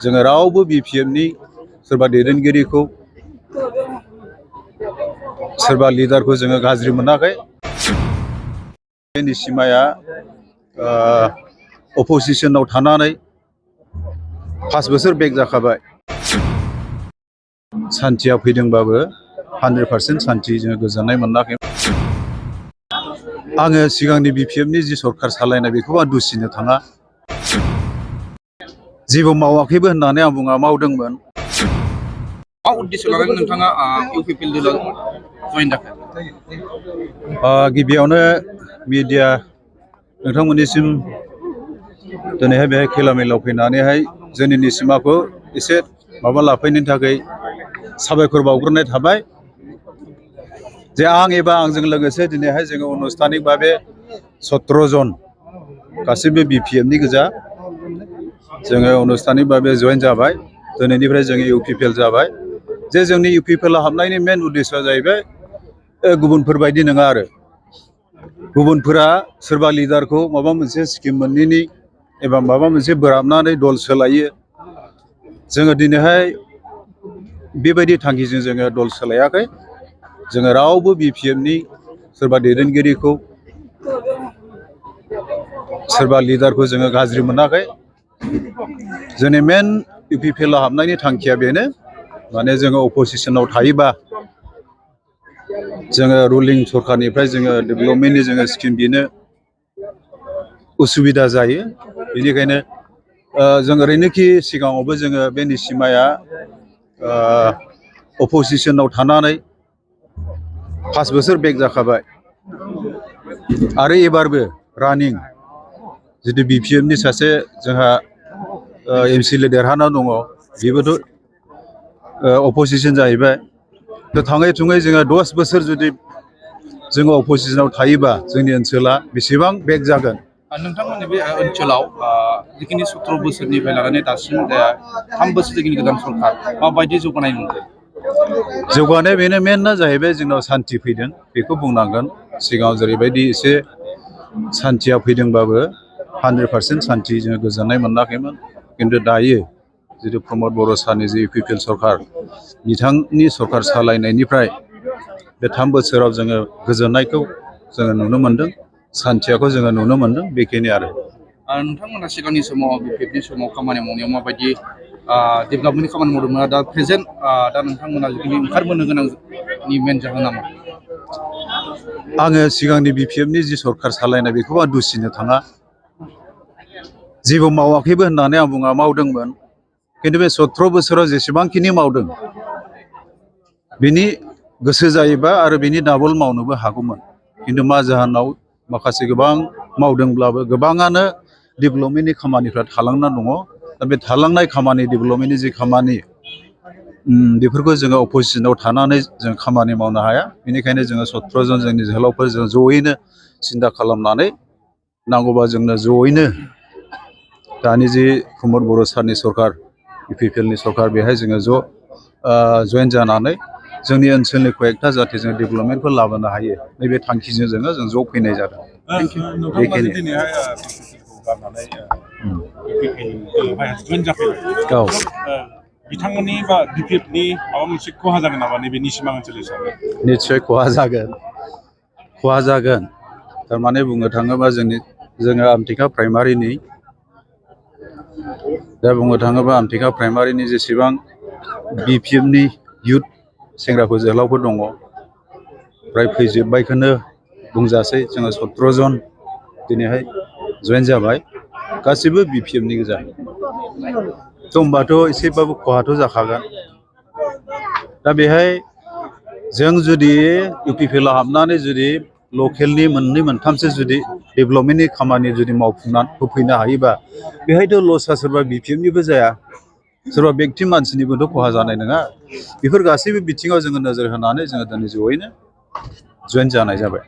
जोङो रावबो बिपिएफनि सोरबा दैदेनगिरिखौ सोरबा लिडारखौ जोङो गाज्रि मोनाखै। बे निसिमाया अपोजिशनाव थानानै 5 बोसोर बेक जाखाबाय। सान्थिया फैदोंबाबो 100% सान्थि जोङो गोजोननाय मोनाखै। आङो सिगांनि बिपिएफनि जि सरखार सालायनाय बेखौ आं दुसिनो थाङा। जेबो मावाखैबो होननानै आं बुङा, मावदोंमोन। मा उद्देश्य लानानै नोंथाङा इउपिपिएल दलाव जयेन जाखो? गिबियावनो मिडिया नोंथांमोननिसिम दिनैहाय बेहाय खैला मैलाव फैनानैहाय जोंनि निसिमाखौ एसे माबा लाफैनायनि थाखाय साबायखर बावग्रोनाय थाबाय। जे आं एबा आंजों लोगोसे दिनैहाय जोङो अनुस्थानिक भाबे 17 जन गासिबो बिपिएफनि गोजा जोङो अनुस्थानिक भाबे जयेन जाबाय। दिनैनिफ्राय जोङो इउपिपिएल जाबाय। जे जोंनि इउपिपिएलआव हाबनायनि मेन उद्देश्यआ जाहैबाय गुबुनफोर बायदि नङा आरो। गुबुनफोरा सोरबा लिडारखौ माबा मोनसे स्किम मोनैनि एबा माबा मोनसे बोराबनानै दल सोलायो। जोङो दिनैहाय बेबायदि थांखिजों जोङो दल सोलायाखै। जोङो रावबो बिपिएफनि सोरबा दैदेनगिरिखौ सोरबा लिडारखौ जोङो गाज्रि मोनाखै। जोंनि मेन इउपिपिएलआव हाबनायनि थांखिया बेनो, माने जोङो अपोजिशनाव थायोबा जोङो रुलिं सरखारनिफ्राय जोङो डेभेलपमेन्टनि जोङो स्किम बिनो उसुबिदा जायो। बेनिखायनो जों ओरैनोखि सिगाङावबो जोङो बे निसिमाया अपोजिशनाव थानानै 5 बोसोर बेक जाखाबाय। आरो एबारबो रानिं जितु बिपिएफनि सासे जोंहा एमसिएलए देरहाना दङ, बेबोथ' अपोजिशन जाहैबाय। थाङै थुङै जोङो 10 बोसोर जुदि जोङो अपोजिशनाव थायोबा जोंनि ओनसोला बेसेबां बेक जागोन। नोंथांमोननि बे ओनसोलाव जिखिनि 17 बोसोरनिफ्राय लानानै दासिम 3 बोसोर जोंनि गोदान सरखार माबायदि जौगानाय नुदों? जौगानाय बेनो मेनआ जाहैबाय जोंनाव सान्थि फैदों, बेखौ बुंनांगोन। सिगाङाव जेरैबायदि एसे सान्थिया फैदोंबाबो 100% सान्थि जोङो गोजोननाय मोनाखैमोन। खिन्थु दायो जितु प्रमद बर' सारनि जि इउपिपिएल सरखार, बिथांनि सरखार सालायनायनिफ्राय बे 3 बोसोराव जोङो गोजोननायखौ जोङो नुनो मोनदों, सान्थियाखौ जोङो नुनो मोनदों। बेखिनि आरो नोंथांमोना सिगांनि समाव बिपिएफनि समाव खामानि मावनायाव माबायदि डेभेलपमेन्टनि खामानि मावदोंमोन? दा प्रेजेन्ट दा नोंथांमोना जुदि ओंखारबोनो गोनांनि मेन जाहोना मा? आङो सिगांनि बिपिएफनि जि सरखार सालायनाय बेखौ आं दुसिनो थाङा। जेबो मावाखैबो होननानै आं बुङा, मावदोंमोन। खिन्थु बे 17 बोसोराव जेसेबांखिनि मावदों बिनि गोसो जायोबा आरो बिनि डाबल मावनोबो हागौमोन। खिन्थु मा जाहोनाव माखासे गोबां मावदोंब्लाबो गोबाङानो डेभेलपमेन्टनि खामानिफ्रा थालांना दङ। दा बे थालांनाय खामानि, डेभेलपमेन्टनि जि खामानि, बेफोरखौ जोङो अपोजिशनाव थानानै जों खामानि मावनो हाया। बेनिखायनो जोङो 17 जन जोंनि जोहोलावफोर जों जयैनो सिन्था खालामनानै नांगौबा जोंनो जयैनो दानि जि प्रमद बर' सारनि सरखार, इउपिपिएलनि सरखार, बेहाय जोङो ज' जयेन जानानै जोंनि ओनसोलनि कयेकथा जाहाथे जों डेभेलपमेन्टफोर लाबोनो हायो, नैबे थांखिजों जों ज' फैनाय जादों। बेखिनि औ बिथांमोननि बा बिपिएफनि माबा मोनसे खहा जागोन नामा नैबे निसिमा ओनसोल हिसाबै? निस्सय खहा जागोन। थारमाने बुंनो थाङोबा जोङो आमथिखा प्राइमारिनि, दा बुंनो थाङोबा आमथिखा प्राइमारिनि जेसेबां बिपिएफनि इयुथ सेंग्राफोर जोहोलावफोर दङ, फ्राय फैजोब्बायखौनो बुंजासै। जोङो 17 जन दिनैहाय जयेन जाबाय, गासिबो बिपिएफनि गोजा। होमबाथ' एसेबाबो खहाथ' जाखागोन। दा बेहाय जों जुदि इउपिपिएलआव हाबनानै जुदि लकेलनि 2-3सो जुदि डेभेलपमेन्टनि खामानि जुदि मावफुंनानै होफैनो हायोबा, बेहायथ' लसआ सोरबा बिपिएफनिबो जाया, सोरबा बेक्ति मानसिनिबोथ' खहा जानाय नङा। बेफोर गासैबो बिथिङाव जोङो नोजोर होनानै जोङो दिनै जयैनो जयेन जानाय जाबाय।